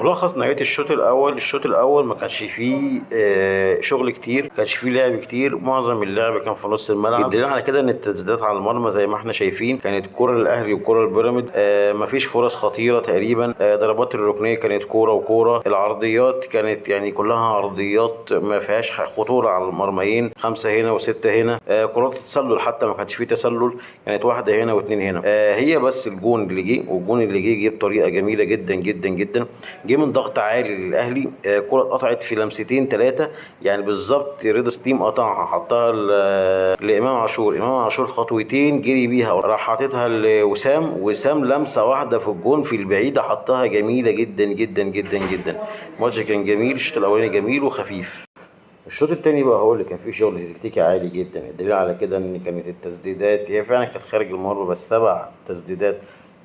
ملخص نهاية الشوط الأول: الشوط الأول ما كانش فيه شغل كتير، ما كانش فيه لعب كتير، معظم اللعب كان في نص الملعب. الدليل على كده إن التسديدات على المرمى زي ما احنا شايفين كانت كرة للأهلي وكرة للبيراميدز، ما فيش فرص خطيرة تقريبا، ضربات الركنية كانت كورة وكورة، العرضيات كانت يعني كلها عرضيات ما فيهاش خطورة على المرميين، 5 هنا و6 هنا، كرات التسلل حتى ما كانش فيه تسلل، كانت واحدة هنا واثنين هنا. هي بس الجون اللي جه، والجون اللي جه جه بطريقة جميلة جدا جدا جدا، جه من ضغط عالي للأهلي، كرة اتقطعت في لمستين 3 يعني بالظبط، رضا سليم قطعها حطها لإمام عاشور، إمام عاشور خطوتين جري بيها راح حاططها لوسام، وسام لمسة واحدة في الجون في البعيدة حطها جميلة جدا جدا جدا جدا. الماتش كان جميل، الشوط الأولاني جميل وخفيف. الشوط التاني بقى هو اللي كان فيه شغل تكتيكي عالي جدا، الدليل على كده ان كانت التسديدات هي فعلا كانت خارج المرمى، بس 7 تسديدات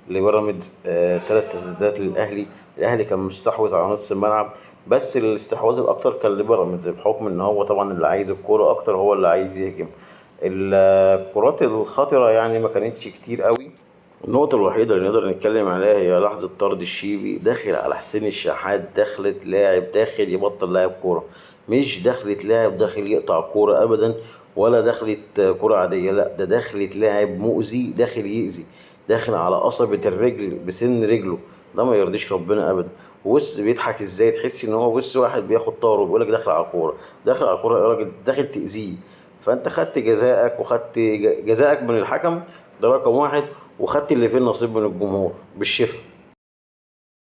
لبيراميدز، 3 تسديدات للاهلي. الاهلي كان مستحوذ على نص الملعب، بس الاستحواذ الاكتر كان لبيراميدز بحكم ان هو طبعا اللي عايز الكوره اكتر هو اللي عايز يهجم. الكرات الخطره يعني ما كانتش كتير قوي. النقطة الوحيدة اللي نقدر نتكلم عليها هي لحظة طرد الشيبي داخل على حسين الشحات، دخلت لاعب داخل يبطل لاعب كورة، مش دخلت لاعب داخل يقطع كورة أبدا، ولا دخلت كورة عادية، لا ده دخلت لاعب مؤذي داخل يأذي، داخل على قصبة الرجل بسن رجله، ده ما يرضيش ربنا أبدا. وبص بيضحك ازاي، تحس ان هو بص واحد بياخد طاره وبيقول لك داخل على الكورة، داخل على الكورة يا راجل، داخل تأذيه. فانت خدت جزاءك وخدت جزاءك من الحكم، ده رقم 1، وخدت اللي فيه النصيب من الجمهور بالشفا.